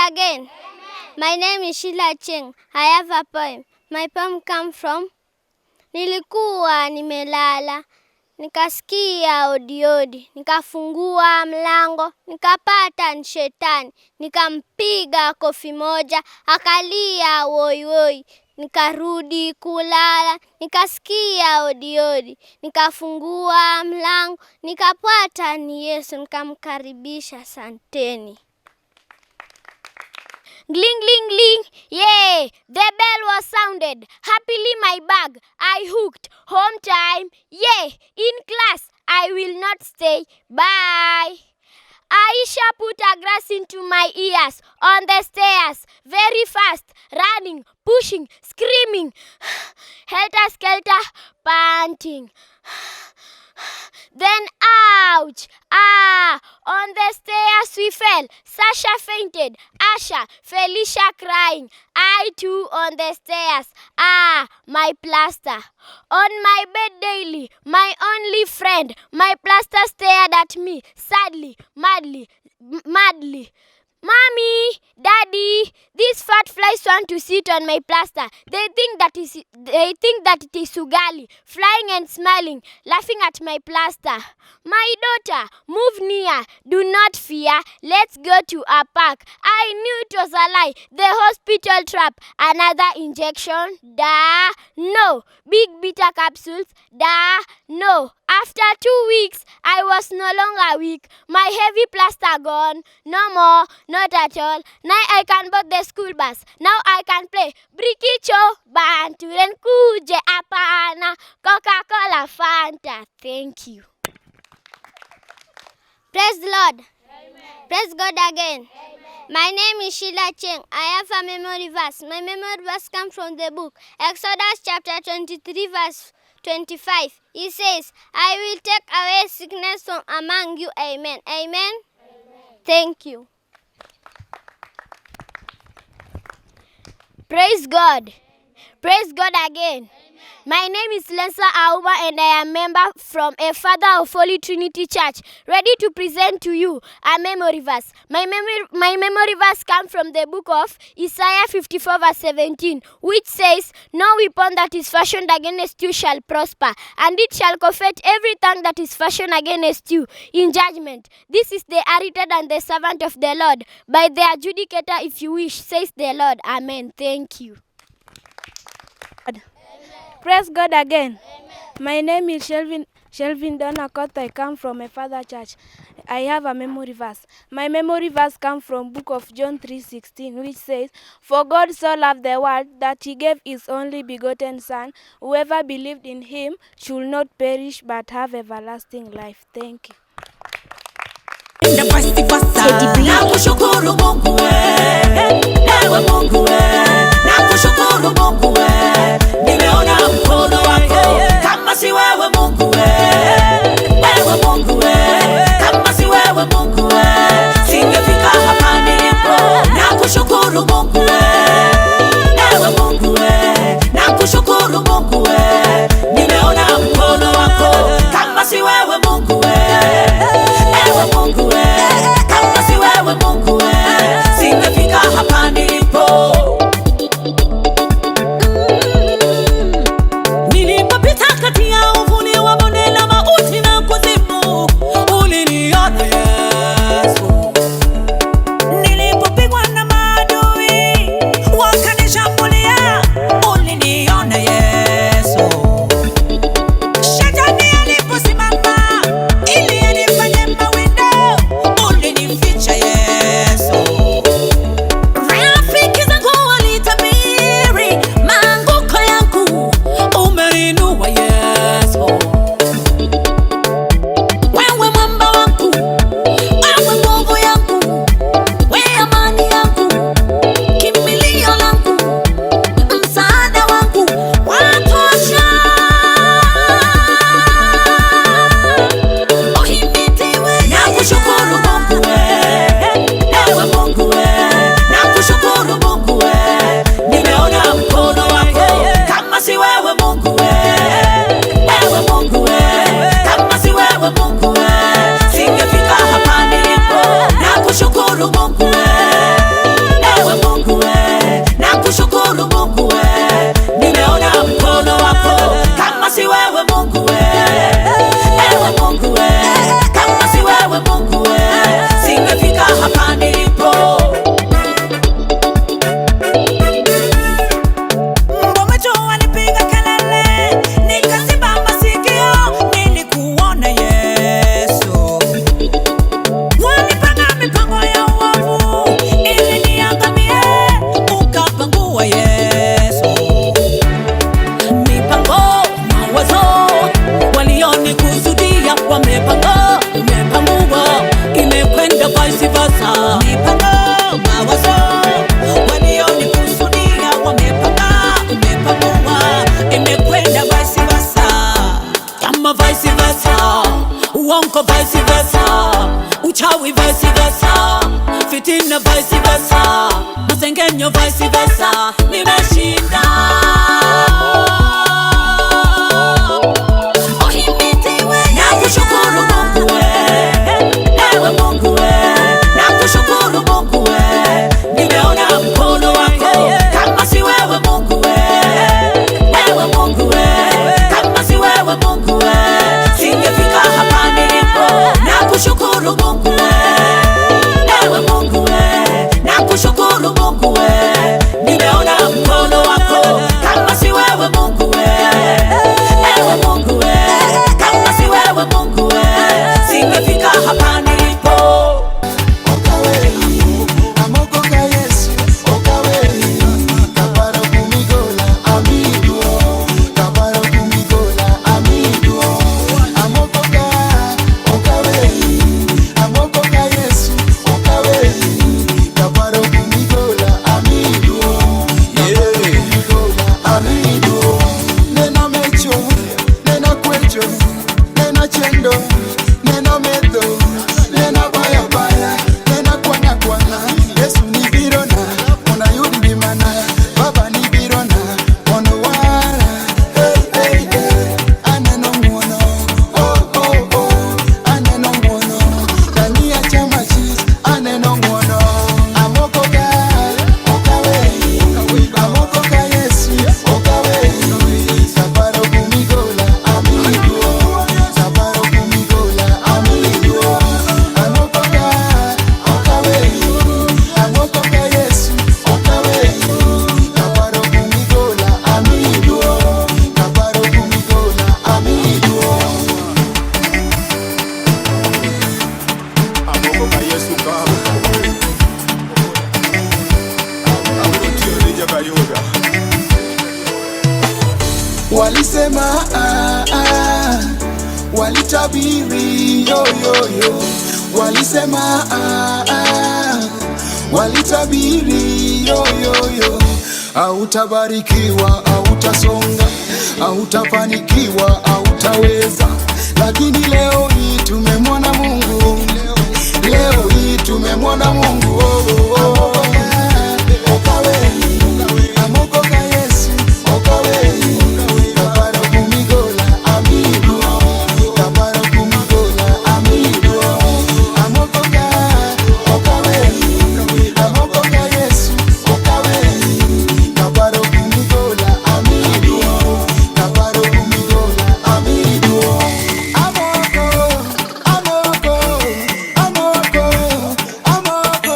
again. Amen. My name is Sheila Cheng. I have a poem. My poem comes from Nilikuwa nimelala nikasikia hodi, nikafungua mlango nikapata ni shetani, nikampiga kofi moja akalia woi woi. Nikarudi kulala nikasikia hodi, nikafungua mlango nikapata ni Yesu, nikamkaribisha. Asanteni. Gling, gling, gling. Yeah, the bell was sounded. Happily, my bag I hooked. Home time. Yeah, in class I will not stay. Bye. Aisha put a grass into my ears on the stairs, very fast, running, pushing, screaming, helter skelter, panting. Then, ouch! Ah! On the stairs we fell. Sasha fainted. Asha, Felicia crying. I too on the stairs. Ah, my plaster. On my bed daily, my only friend, my plaster stared at me sadly, madly, madly. Mommy, Daddy, these fat flies want to sit on my plaster. They think that it is ugali, flying and smiling, laughing at my plaster. My daughter, move near. Do not fear. Let's go to a park. I knew it was a lie. The hospital trap. Another injection? Da no. Big bitter capsules? Da no. After 2 weeks, I was no longer weak. My heavy plaster gone. No more, not at all. Now I can board the school bus. Now I can play Brikicho, Banturen, Kuje, Apana, Coca-Cola, Fanta. Thank you. Praise the Lord. Amen. Praise God again. Amen. My name is Sheila Cheng. I have a memory verse. My memory verse comes from the book Exodus chapter 23 verse 25. He says, I will take away sickness from among you. Amen. Amen. Amen. Thank you. Praise God. Praise God again. My name is Lensa Auma and I am member from a Father of Holy Trinity Church, ready to present to you a memory verse. My memory verse comes from the book of Isaiah 54 verse 17, which says, No weapon that is fashioned against you shall prosper, and it shall confess every tongue that is fashioned against you in judgment. This is the heritage and the servant of the Lord, by the adjudicator if you wish, says the Lord. Amen. Thank you. Praise God again. My name is Shelvin Donakot. I come from a father church. I have a memory verse. My memory verse comes from book of John 3:16, which says, "For God so loved the world that he gave his only begotten son. Whoever believed in him should not perish but have everlasting life." Thank you. Nakushukuru Mungu we, ewe Mungu we, nakushukuru Mungu we, nimeona mkono wako, kama si wewe Mungu we, ewe Mungu we, kama si wewe Mungu we, singefika hapa nilipo. Nakushukuru Mungu we, ewe Mungu we, nakushukuru Mungu we, nimeona mkono wako, kama si wewe Mungu we, ewe Mungu we, kama si wewe Mungu we, singefika hapa nilipo. Dhuluma vice versa, uongo vice versa, uchawi vice versa, fitina vice versa, masengenyo vice versa, nimeshinda. Nakushukuru Mungu we, ewe Mungu we, nakushukuru Mungu we, nimeona mkono wako. Kama si wewe Mungu we, ewe Mungu we, kama si wewe Mungu we, singefika hapa nilipo. Nakushukuru Mungu we, ewe Mungu we, nakushukuru Mungu we, nimeona mkono wako. Kama si wewe Mungu we, ewe Mungu we, kama si wewe Mungu we, singefika hapa nilipo. Amokoka Yesu, okaweri, kaparo kumigola amigo, kaparo kumigola amigo. Amokoka, okaweri, amokoka Yesu, okaweri, kaparo kumigola amigo, kaparo kumigola amigo. Neno mecho, neno kwecho, neno chendo, neno metho, neno baya baya, neno kwanga kwanga. Yesu ni birona, ona yud ngimana, Baba ni birona, mondo wara. Hey, hey, hey, aneno ng'uono, oh, oh, oh, aneno ng'uono. Dania chama cheese, aneno ng'uono. Amoko ka, okaweri, amoko ka Yesu, okaweri. Saparo kumigola, amigo, saparo kumigola, amigo. Amoko ka, okaweri, amoko ka Yesu, okaweri. Kaparo kumigola, amigo, kaparo kumigola, amigo. Amoko ka Yesu ka. Abiro tiyo ni Jakayuda. Walisema ah, ah, walitabiri yo yo yo, walisema ah, ah, walitabiri yo yo yo, hautabarikiwa, hautasonga, hautafanikiwa, hautaweza, lakini leo hii tumemwona Mungu, leo hii tumemwona Mungu. Oh, oh, oh. Okaweri, amokoka Yesu, okaweri, kaparo kumigola amigo, kaparo kumigola amigo, amokoka, okaweri, amokoka Yesu, okaweri, kaparo kumigola amigo, kaparo kumigola amigo, amoko, amoko, amoko, amoko,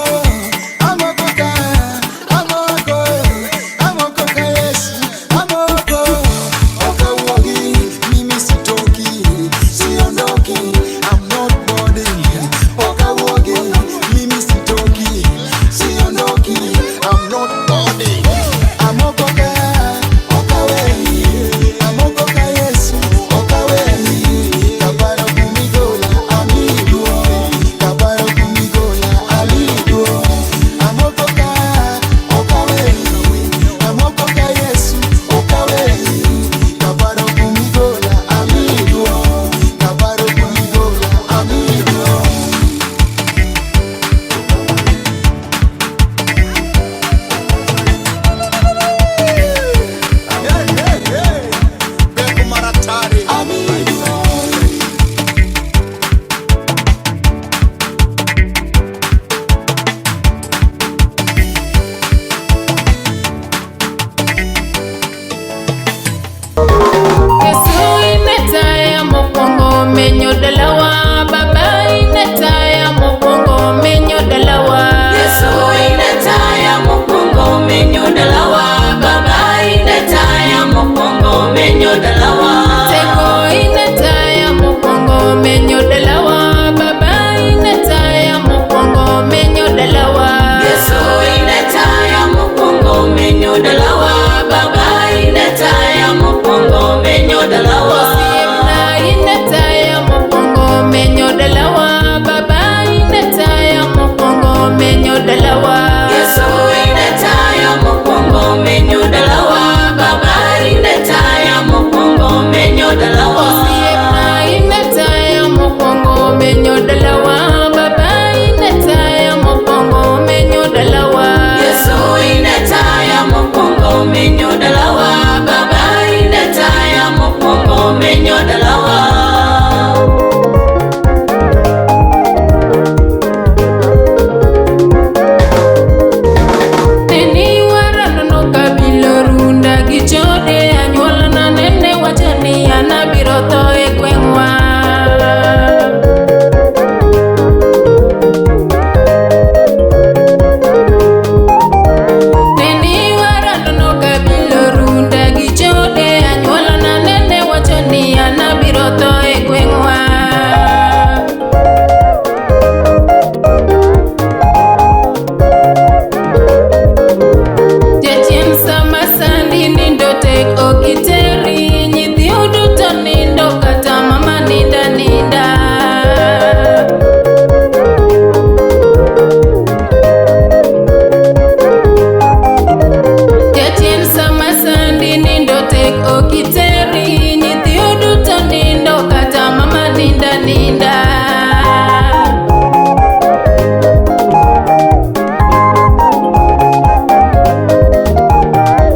ninda.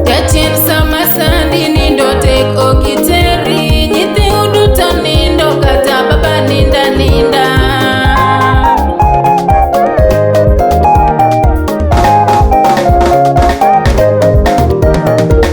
Jachien sama sandi nindo tek ok iteri, nyithiu duto nindo kata baba ninda ninda.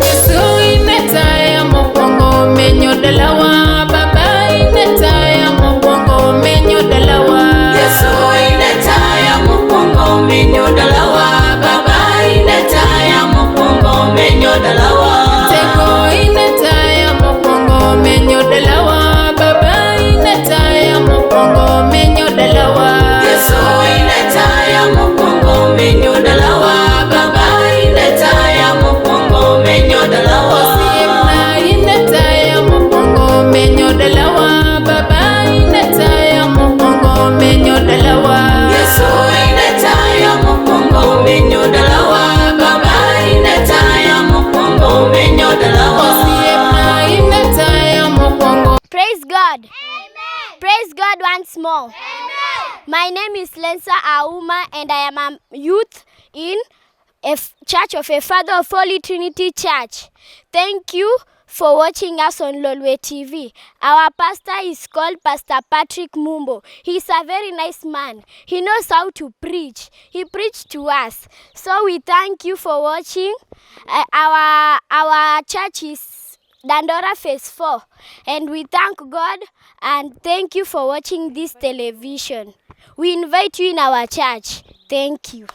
Yesu ine taya mokwongo menyo dalawa, baba ine taya mokwongo menyo dalawa. Yesu ine taya mokwongo menyo dalawa, baba ine taya mokwongo menyo dalawa. Tego ine taya mokwongo menyo dalawa, baba ine taya mokwongo menyo dalawa. Yesu ine taya mokwongo menyo dalawa, baba ine taya mokwongo menyo dalawa. Osiepna ine taya mokwongo menyo dalawa, baba ine taya mokwongo menyo dalawa. Yesu ine taya mokwongo menyo dalawa, baba ine taya mokwongo menyo dalawa. Osiepna ine taya mokwongo. Praise God. Amen. Praise God once more. Amen. My name is Lensa Auma and I am a youth in a Church of a Father of Holy Trinity Church. Thank you for watching us on Lolwe TV. Our pastor is called Pastor Patrick Mumbo. He's a very nice man. He knows how to preach. He preached to us. So we thank you for watching. Our church is Dandora Phase 4. And we thank God and thank you for watching this television. We invite you in our church. Thank you.